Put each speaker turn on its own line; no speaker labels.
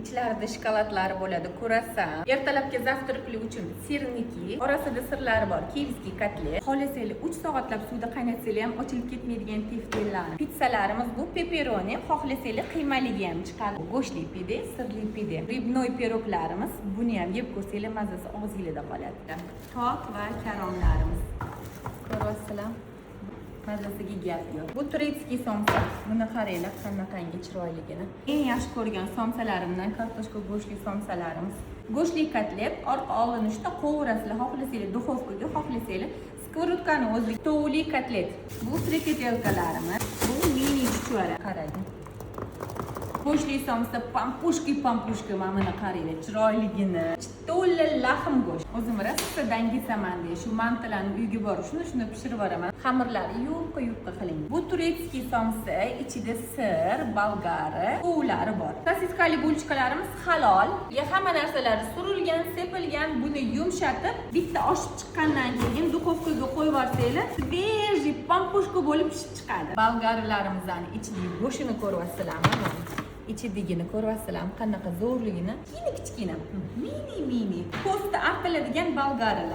Ichlarida shokoladlari bo'ladi, kruassan. Ertalabki завтрак lar uchun сырники, orasida сыр lari bor, киевский kotlet. Xohlasanglar, 3 soatlab suvda qaynatsanglar ham ochilib ketmaydigan teftellar. Pizzalarimiz bu pepperoni, xohlasanglar, qiymaligi ham chiqadi. Go'shtli pide, sirli pide. Грибной пирог larimiz, buni ham yeb ko'rsanglar, mazasi og'zinglarda qoladi. Tort va karomlarimiz. Ko'ryapsizlar? Mazasiga gap yo'q. Bu турецкий somsa. Buni qaranglar, qanaqangi chiroyligini. Eng yaxshi ko'rgan somsalarimdan kartoshka go'shtli somsalarimiz. Go'shtli kotlet orqa oldini shunda qovurasizlar, xohlasanglar духовка ga, xohlasanglar сковородка ni o'zi. Tovuqli kotlet. Bu фрикаделька larimiz. Bu mini chuchvara. Qarang. Go'shtli somsa, пампушки, пампушка, mana buni qaranglar, chiroyligini. To'la lahm go'sht. O'zim rosa dangasaman deya shu mantilarni uyga borib shuni pishirib yuboraman. Xamirlari yupqa yupqa qilingan. Bu турецкий somsa, ichida сыр, bolgari, tovuqlari bor. Sosiskali булочка larimiz halol. Ya hamma narsalari surilgan, sepilgan, buni yumshatib, bitta oshib chiqqandan keyin духовка ga qo'yib yuborsanglar, свежий пампушка bo'lib pishib chiqadi. Bolgarilarimizni ichidagi go'shtini ko'ryapsizlarmi? Mana ichidagini ko'ryapsizlarmi, qanaqa zo'rligini? Kichkina kichkina, mini mini, po'sti artiladigan bolgarilar.